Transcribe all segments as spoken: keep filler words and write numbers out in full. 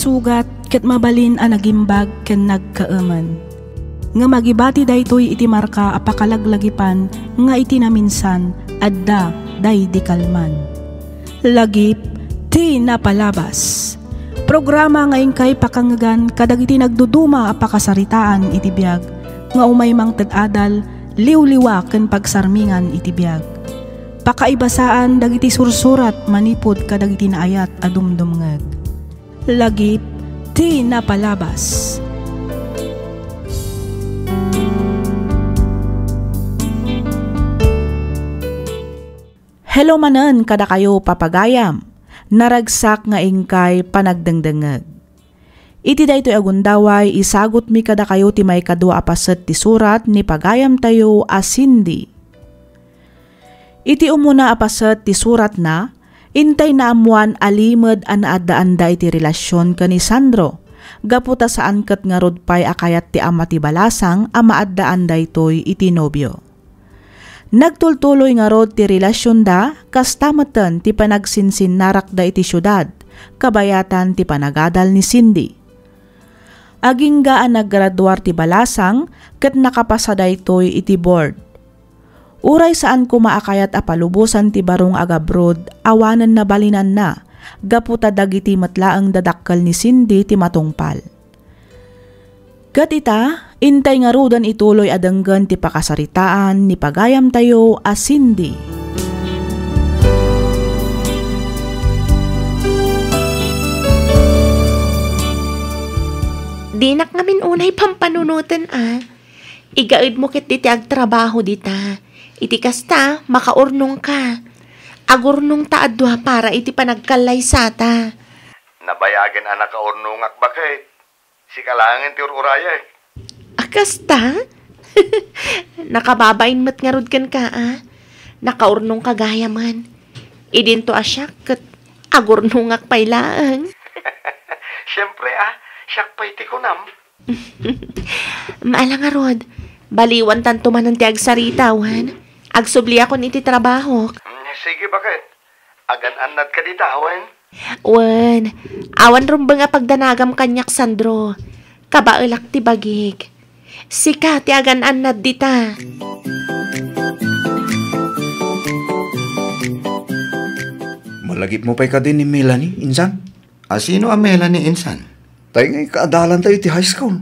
Sugat ket mabalin a nagimbag ken nagkaemen. Ngem agibati daytoy iti marka a pakalaglagipan nga iti naminsan, adda daydi kalman. Lagip ti napalabas. Programa nga inkay pakangngegan kadagiti nagduduma a pakasaritaan iti biag nga umay mangted adal, liwliwa ken pagsarmingan iti biag. Pakaibasaan dagiti sursurat manipud kadagiti naayat a dumdumngeg. Lagip ti napalabas. Hello manen kadakayo, papagayam. Naragsak nga inkay panagdengdengngeg. Iti daytoy a gundaway, isagutmi kadakayo ti maikadua a paset ti surat ni pagayamtayo a Cindy. Iti umuna a paset ti suratna, intay naammoan a limed a naaddaanda iti relasion ken ni Sandro, gapu ta saan ket ngarud pay a kayat ti ama ti balasang a maaddaan daytoy iti nobio. Nagtultuloy ngarud ti relasionda, kasta metten ti panagsinsinnarakda iti siudad, kabayatan ti panagadal ni Cindy. Agingga a naggraduar ti balasang ket nakapasa daytoy iti board. Uray saan koma a kayat a palubosan ti baro nga agabrod, awanen nabalinanna, gapu ta dagiti met laeng dadakkel ni Cindy ti matungpal. Ket ita, intay ngaruden ituloy a denggen ti pakasaritaan ni pagayamtayo a Cindy. Dinak ngamin unay pampanunoten a. Igaedmo ketdi ti agtrabaho dita. Iti kasta, makaurnongka. Agurnongta a dua para iti panagkallaysata. Nabayagen a nakaurnongak, baket. Sika laengen ti ur-urayek. A kasta? Nakababain met ngarud kenka, a. Nakaurnongka gayamen. Idinto a siak ket agurnongak pay laeng. Siempre, a. Siak pay ti kunam. Maala ngarud, baliwantanto manen ti agsarita, wen? Agsubliakon iti trabahok. Mm, sige, baket? Agan-annadka dita, wen? Wen, awan rumbeng a pagdanagam kaniak, Sandro. Kabaelak ti bagik. Sika ti agan-annad dita. Malagipmo pay kadi ni Melanie, insan? A, sino a Melanie, insan? Tay nga ikaadalantayo iti high school.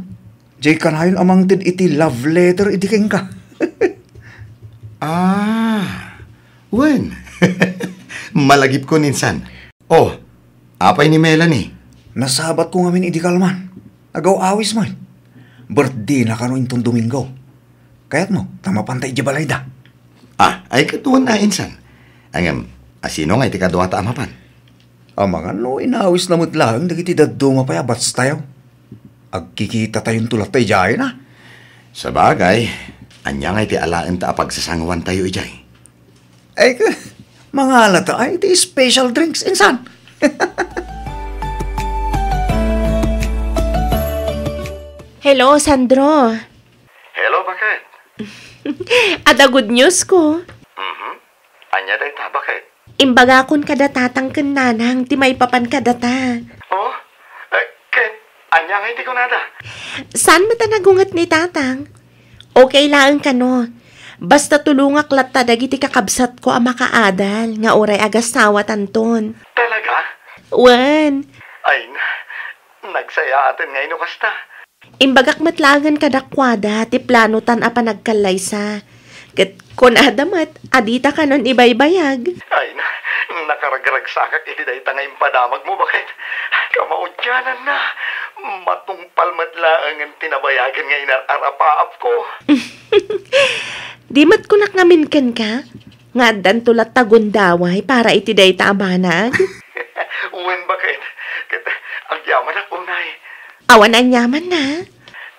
Jay kanayon a mangted iti love letter idi kenka. Ah, wen. Malagipkon, insan. Oh, apay ni Melanie? Nasabatko ngamin idi kalman. Agaw-awis met. Birthdayna kano inton Domingo. Kayatmo, ta mapanta idiay balayda. Ah, ay, ket wen a, insan. Ngem, a, sino nga iti kaduata a mapan? Amangan no inawisna met laeng dagiti dadduma pay a batchtayo. Agkikitatayon latta idiay, a. Sabagay, ania ngay ti alaenta a pagsasanguantayo idiay? Ay, ka, mangalata ay ti special drinks, insan. Hello, Sandro. Hello, baket? Adda good news ko. Mhm. Ania dayta, baket? Imbagakon kada tatang ken nanang ti maipapan kadata. Oh? Eh, ket ania ngay ti kunada? Saan met a nagunget ni tatang? Okay laeng kano. Basta tulongak latta dagiti kakabsatko a makaadal nga uray agasawatanton. Talaga? Wen. Ay na, nagsayaaten ngay no kasta. Imbagak met laengen kadakuada ti planotan a panagkallaysa. Ket kunada met a dita kanon ibaybayag. Ay na, nakaragragsakak iti dayta nga impadamagmo, baket? Kamaudiananna, matungpal met laengen ti nabayagen nga inar-arapaapko. Di met kunak ngamin kenka, nga addanto latta gundaway para iti dayta a banag? Wen, baket? Ket agyamanak unay. Awan aniamanna.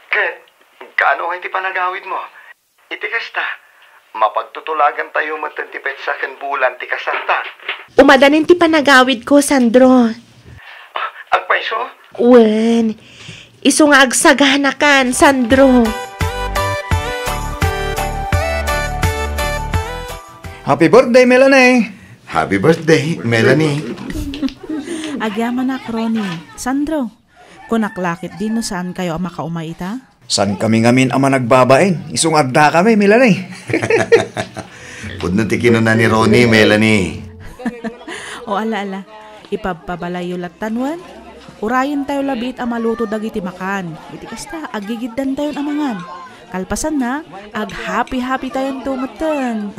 Ket kaano ngay ti panagawidmo? Iti kasta, mapagtutulagantayo metten ti petsa ken bulan ti kasarta. Umadanin ti panagawidko, Sandro. Ah, agpayso? Wen, isu nga agsaganakan, Sandro. Happy birthday, Melanie! Happy birthday, Melanie! Agyamanak, Ronnie. Sandro, Kunak la ketdi no saankayo a makaumay ita? Saankami ngamin a managbabain, isu nga addakami, Melanie. Pudno ti kinuna ni Ronnie, Melanie. O, ala, ala. Ipabpabalayyo lattan wen. Urayentayo labiit a maluto dagiti makan. Iti kasta, aggigiddantayon a mangan. Kalpasanna, aghappy-happytayonto metten.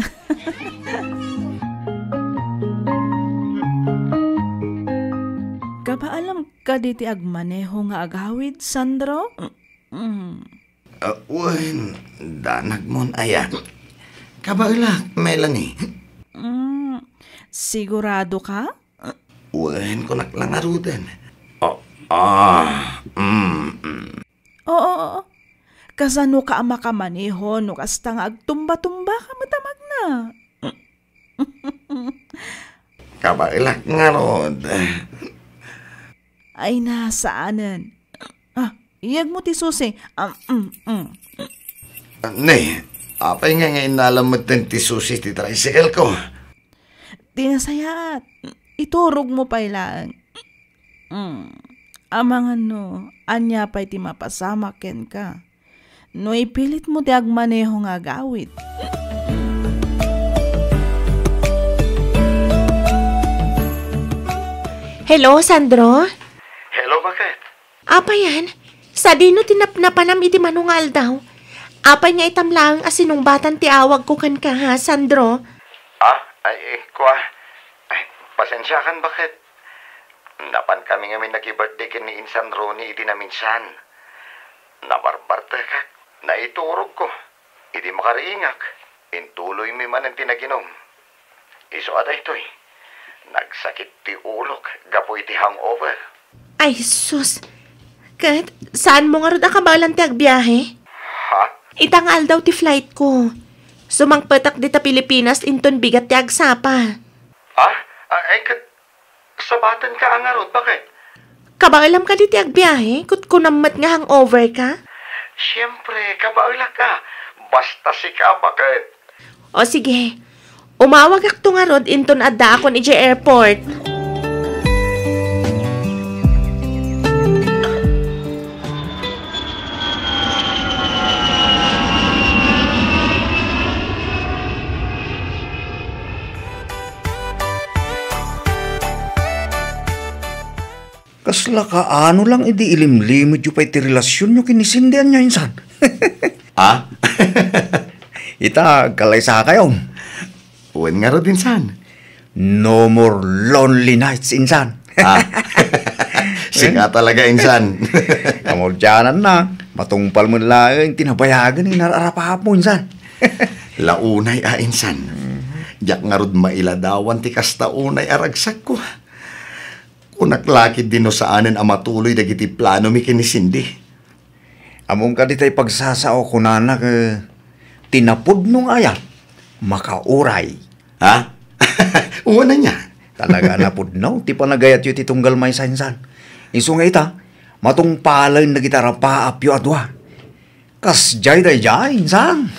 Kabaelam kadi ti agmaneho nga agawid, Sandro? Mm. Ah, wen, danagmon aya. Kabaelak, Melanie. Mm, sigurado ka? Wen, kunak la ngaruden. Ah, ah, mm, mm. Oo, oo. Kasano ka a makamaneho no kasta nga agtumba-tumba ka met a magna? Kabaelak ngarud. Ay, nasaanen. Ah, iyegmo ti susi. Ah, mm, mm. Ne, apay nga nga innalam metten ti susi ti tricycle ko? Ti nasayaat, iturogmo pay laeng. Mm. Amangan no, ania pay ti mapasamak kenka? No ipilitmo ti agmaneho nga agawid. Hello, Sandro? Hello, bakit? Apay yan? Sadino ti napnapanam iti mano nga aldaw? Apay nga itam laeng a sinungbatan ti awagko kenka, ha, Sandro? Ah, ay, eh, kua. Ay, pasensiakan, bakit? Napankami ngamin naki-birthday ken ni Insan Ronnie idi naminsan. Nabarbartekak, naiturogko. Idi makariingak, intuloymi manen ti naginum. Isu a daytoy, nagsakit ti ulok gapu iti hangover. Ay, sus! Ket, saanmo ngarud a kabaelan ti agbiahe? Ha? Ita nga aldaw ti flight ko. Sumangpetak dita Pilipinas inton bigat ti agsapa. Ah? Ah, ay, ket, sabatenka a ngarud, bakit? Kabaelam kadi ti agbiahe? Kutkunam met nga hangover ka? Siyempre, kabaelak a. Basta sika, bakit? O sige, umawagakto ngarud inton addaakon idiay airport. Kasla kaano lang idi ilimlimedyo pay ti relasionyo ken ni Cindy, ania, insan? Ah? Ita, agkalaysakayo. Wen ngarud, insan. No more lonely nights, insan. Ah. Sika talaga, insan. Kamaudiananna, matungpal met laeng ti nabayagen nga inar-arap-arapmo, insan. La unay a, insan. Diak ngarud mailadawan ti kasta unay a ragsakko. Kunak la ketdi no saanen a matuloy dagiti planomi ken ni Cindy. Ammom kadi tay pagsasao, kunana, eh, ti napudno nga ayat, makauray. Ha? Wen ania? Talaga a napudno ti panagayatyo iti tunggal maysa, insan. Isu nga ita, matungpalen dagiti arapaapyo a dua. Kasdiay daydiay, insan.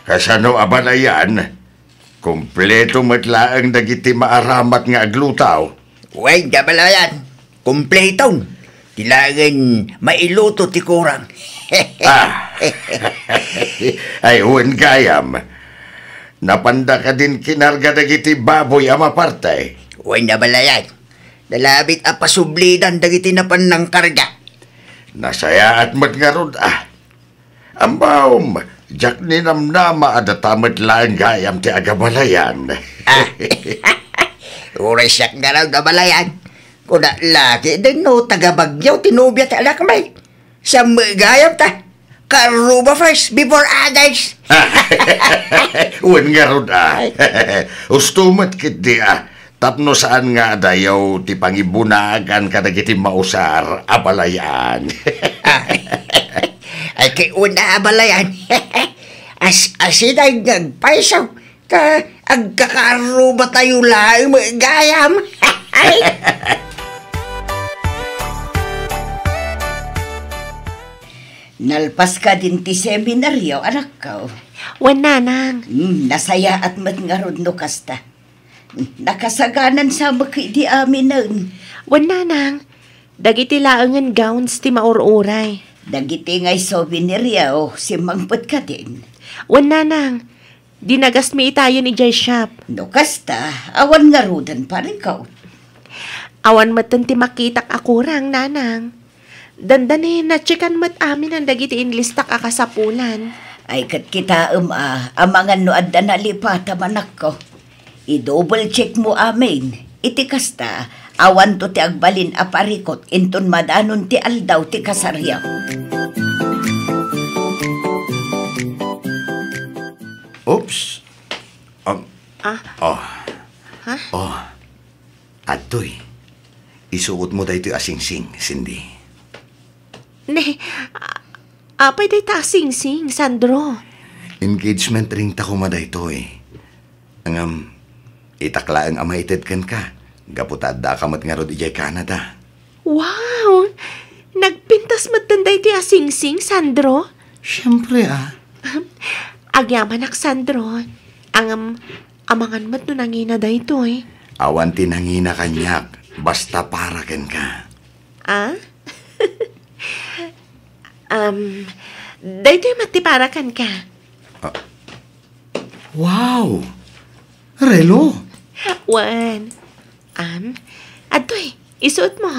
Kasano a balayan? Kompleto met laeng dagiti maaramat nga aglutaw. Wen, abalayan. Kompleto. Ti laengen mailuto ti kurang. Ah. Ay, wen gayam. Napanda kadin kinarga dagiti baboy a maparte? Wen, abalayan. Nalabit a pasublidan dagiti napan nangkarga. Nasayaat met ngarud a. Ammom, diak ninamnama a data met laeng gayam ti agabalayan. Ah. Uray siak ngarud abalayan. Kuna la ketdin no taga-Baguio ti nobia ti anakmi. Siak met gayam ta. Kaarruba first before others. Wen ngarud a. Husto met ketdi a. Tapno saan nga adayaw ti pangibunagan kadagiti mausar a balayan. Ay, kay una a balayan. As-, asiday nga agpayso. Ta agkakaarrubatayo laeng gayam. Nalpas kadin ti seminaryo, anakko? Wen, nanang. Hmm, nasayaat met ngarud no kasta. Nakasaganan sa met idi aminen. Wen, nanang. Dagiti laengen gowns ti maur-uray. Dagiti ngay souvenir, yaw, simmangpet kadin. Wen, nanang. Dinagasmi itayon idiay shop. No kasta, awan ngaruden parikot. Awan metten ti makitak a kurang, nanang. Dandani, natsekan met aminen dagiti inlistak a kasapulan. Ay, ket kitaem a, amangan no adda nalipata manakko. I-double check mo amin. Iti kasta, awanto ti agbalin a parikot inton madanon ti aldaw ti kasaryo. Oops. Um, Ah? Oh. Ha? Oh. Adtoy. Isuot mo daytoy a singsing, Cindy. Ne, a-, apay dayta a singsing, Sandro? Engagement ring ta koma daytoy. Ngem, itak laeng a maited kenka, gapu ta addaka met ngarud idiay Canada. Wow! Nagpintas metten daytoy a singsing, Sandro? Siempre, ah. Agyamanak, Sandro. Ngem, amangan met no nangina daytoy. Awan ti nangina kaniak, basta para kenka. Ah? Um, daytoy met ti para kenka. Ah. Wow! Relo! Wen. Um, adtoy, isuot mo.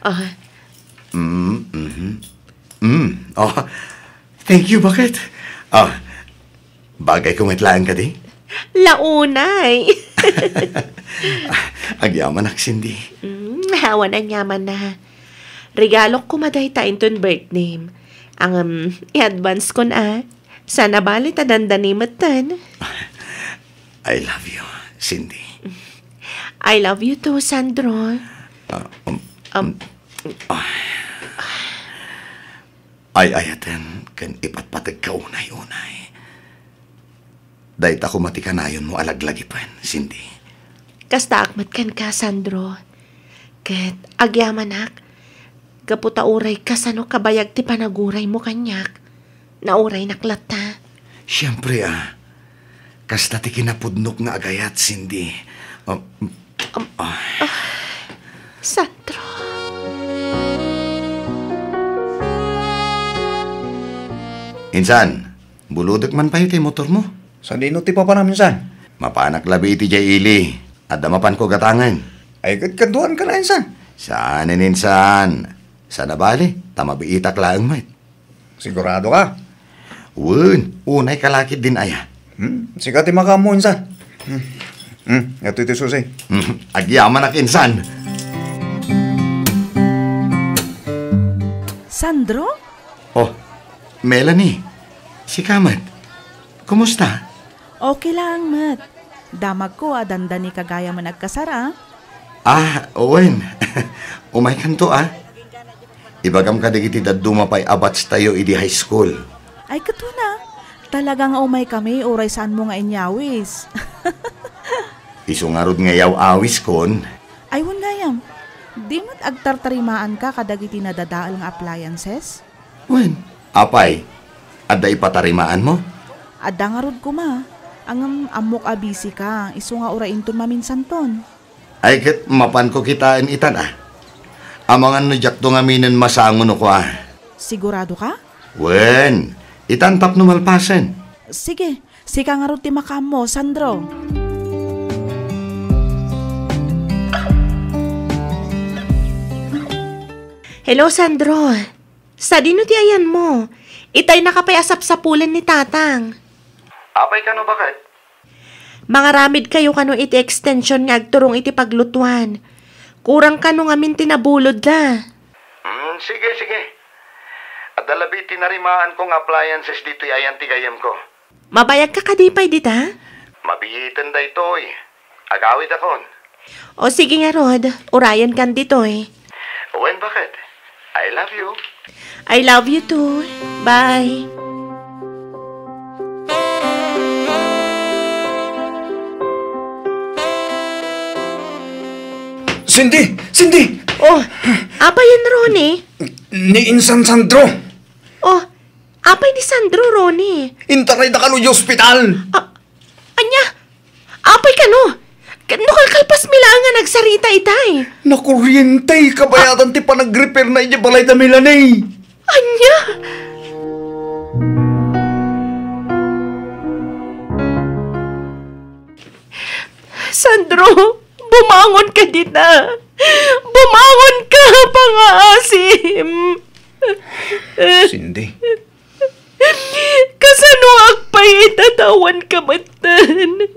Oh. Mm, mhm. Mm. Oh, thank you, bakit? Oh, bagay ko met laeng kadi? Launay. Agyamanak, Cindy. Mm, awan aniamanna. Regalok koma dayta inton birthday. Ngem, i-advance kon a. Saan a bale ta dandani metten. I love you, Cindy. I love you too, Sandro. Ah, um, Um, ah. Ay-ayaten ken ipatpategka unay-unay. Dayta koma ti kanayonmo a laglagipen, Cindy. Kastaak met kenka, Sandro. Ket agyamanak, gapu ta uray kasano kabayag ti panaguraymo kaniak, nauraynak latta. Siempre, ah. Kasta ti kinapudnok nga agayat, Cindy. Um, Um, ah. Ah, Sandro. Insan, bulodek man pay ti motormo? Sadino ti papanam, insan? Mapanak labi iti jay ili. Adda mapanko gatangen. Ay, ket kaduan ka na, insan. Saan, insan? Saan a bale, ta mabiitak laeng met. Sigurado ka? Wen, unay ka lakit din aya. Hmm, sika ti makaammo, insan. Hmm. Hmm, ato iti susi. Hmm, agyamanak, insan. Sandro? Oh, Melanie, sika met. Kumusta? Okay lang met. Damagko a dandani ka gayamen agkasar, a. Ah, wen. Umaykanto, a. Ibagam kadagiti dadduma pay a batch tayo idi high school. Ay, ket wen a. Talaga nga umaykami uray saanmo nga inyawis. Isu ngarud nga yaw-awiskon. Ay, wen gayam. Di met agtartarimaanka kadagiti nadadael nga appliances? Wen, apay, adda ipatarimaanmo? Adda ngarud koma. Ngem ammok a busy ka, isu nga uray inton maminsanton. Ay, ket mapanko kitaen itan, a. Amangan no diakto ngaminen masango no kua. Sigurado ka? Wen, itan tapno malpasen. Sige, sika ngarud ti makaammo, Sandro. Hello, Sandro. Sadino ti ayanmo? Itaynaka pay a sapsapulen ni Tatang. Apay kano, baket? Mangaramidkayo kano iti extension nga agturong iti paglutuan. Kurang kano ngamin ti nabulodda. Hmm, sige, sige. Adda labi ti narimaanko nga appliances ditoy ayan ti gayyemko. Mabayagka kadi pay dita? Mabiiten daytoy. Agawidakon. O sige ngarud, urayenkan ditoy. Wen, baket? I love you. I love you too. Bye. Cindy! Cindy! Oh, apay, Ronnie? Ni insan Sandro. Oh, apay ni Sandro, Ronnie? Intarayda kano iti ospital. Ah, ania? Apay kano? Ket no kalkalpasmi laeng nga nagsarita itay? Nakuriente, kabayatan ti panagrepairna idiay balayda, Melanie. Ania? Sandro, bumangon ka dita. Bumangon ka, pangaasim. Cindy. Kasano ak pay itatawan ka metten?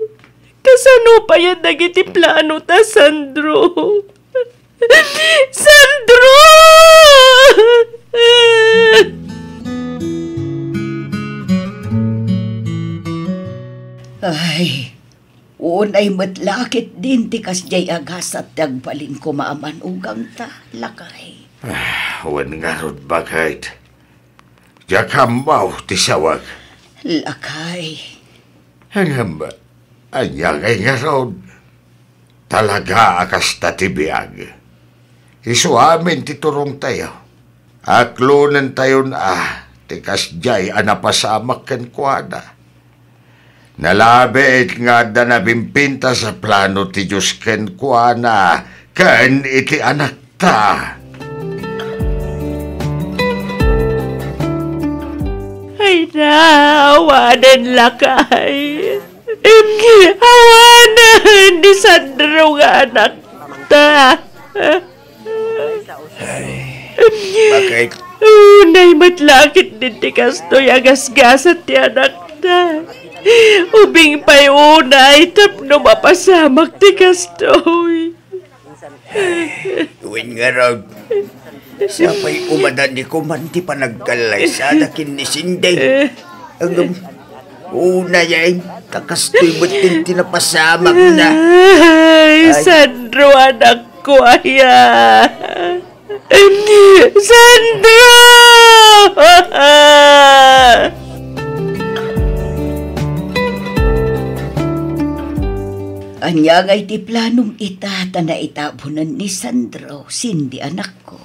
Kasano pay a dagiti plano ta, Sandro? Sandro! Ay, unay met la ketdin ti kasdiay a gasat ti agbalin koma a manugangta, lakay. Ah, wen ngarud, baket. Diak ammo ti sawag. Lakay. Ngem, ania ngay ngarud? Talaga a kasta ti biag. Isu amin ti turongtayo. Aklonentayon a ti kasdiay a napasamak kenkuana. Nalabit nga adda napimpintas a plano ti Dios kenkuana ken iti anakta. Ay na, awanen, lakay. Awanen ni Sandro nga anakta. Ay, bakit? Unay met la ketdin ti kastoy a gasgasat ti anakta. Ubing pay unay tapno mapasamak ti kastoy. Wen ngarud, sapay umadani koman ti panagkallaysada ken ni Cindy. Ngem, unay, ta kastoy met ti napasamakna. Ay, ay. Sandro, anakko aya. Sandro! Ania ngay ti planom ita ta naitabunen ni Sandro, Cindy, anakko?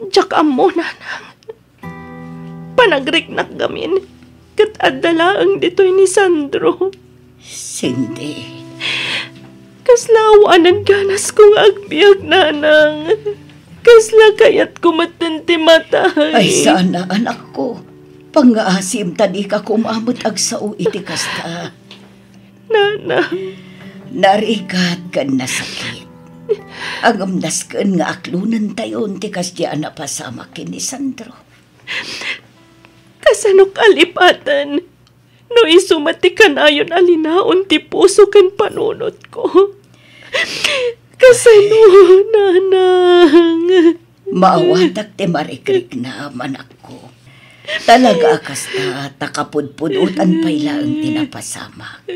Diak ammo, nanang. Panagriknak gamin, ket adda laeng ditoy ni Sandro. Cindy. Kasla awanen ganasko nga agbiag, nanang. Kasla kayatko metten ti matay. Ay, sana, anakko. Pangngaasim ta dika koma met agsao iti kasta. Nanang. Narigat ken nasakit. Ngem nasken nga aklonentayon ti kasdiay a napasamak ken ni Sandro. Kasano kalipaten no isu met ti kanayon a linaon ti puso ken panunotko? Kasano, nanang? Maawatak ti marikriknam, anakko. Talaga a kasta, ta kapudpudotan pay laeng ti napasamak.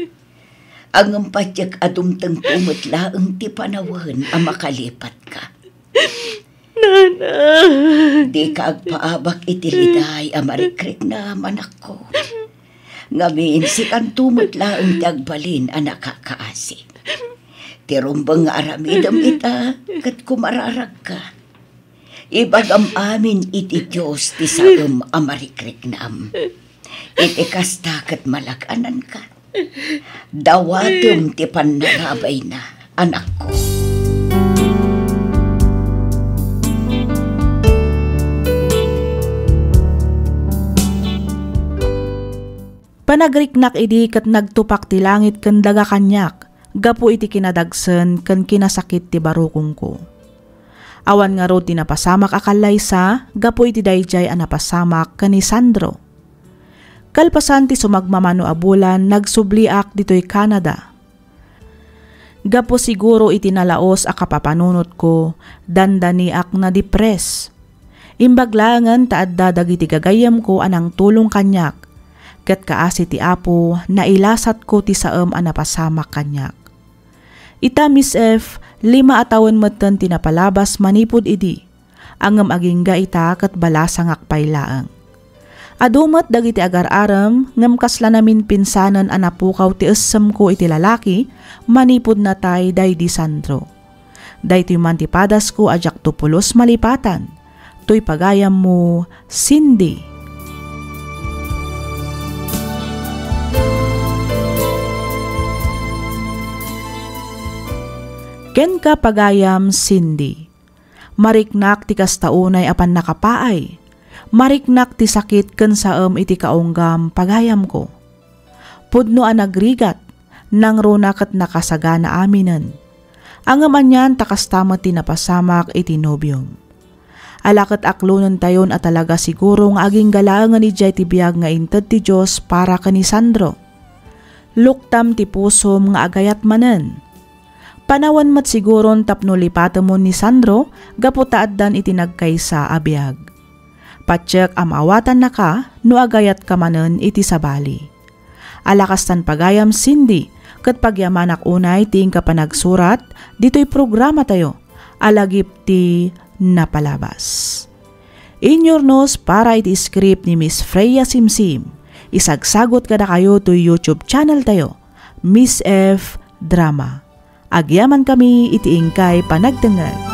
Ngem patiek a dumtengto met laeng ti panawen a makalipatka. Nanang! Dika agpaabak iti liday a marikriknam, anakko. Ngamin, sikanto met laeng ti agbalin a nakakaasi. Ti rumbeng nga aramidem ita, ket kumararagka. Ibagam amin iti Dios ti saem a marikriknam. Iti kasta ket malag-ananka. Dawatem ti pannarabayna, anakko. Panagriknak idi ket nagtupak ti langit ken daga kaniak gapu iti kinadagsen ken kinasakit ti barukongko. Awan ngarud ti napasamak a kallaysa gapu iti daydiay a napasamak ken ni Sandro. Kalpasan ti sumagmamano a bulan, nagsubliak ditoy Canada. Gapu siguro iti nalaos a kapapanunotko, dandaniak, nadipres. Imbag laengen ta adda dagiti gagayyemko a nangtulong kaniak, ket kaasi ti Apo, nailasatko ti saem a napasamak kaniak. Ita, Miss F, lima a tawen metten ti napalabas manipud idi. Ngem agingga ita ket balasangak pay laeng. Adu met dagiti agar-arem, ngem kasla naminpinsanen a napukaw ti essemko iti lalaki manipud natay daydi Sandro. Daytoy man ti padasko a diakto pulos malipatan. Toy pagayammo, Cindy. Kenka, pagayam Cindy. Mariknak ti kasta unay a pannakapaay. Mariknak ti sakit ken saem iti kaunggam, pagayamko. Pudno a nagrigat, nangruna ket nakasagana aminen. Ngem anian ta kasta met ti napasamak iti nobiom. Ala ket aklonentayon a talaga siguro nga agingga laengen idiay ti biag nga inted ti Dios para ken ni Sandro. Luktam ti pusom nga agayat manen. Panawen met siguron tapno lipatemon ni Sandro gapu ta addan iti nagkaysa a biag. Patiek a maawatannaka no agayatka manen iti sabali. Ala kastan, pagayam Cindy, ket pagyamanak unay ti inka panagsurat ditoy programatayo a lagip ti napalabas. Inyurnos para iti script ni Miss Freya Simsim. Isagsagot kadakayo toy YouTube channel tayo, Miss F Drama. Agyaman kami iti inkay panagdengngeg.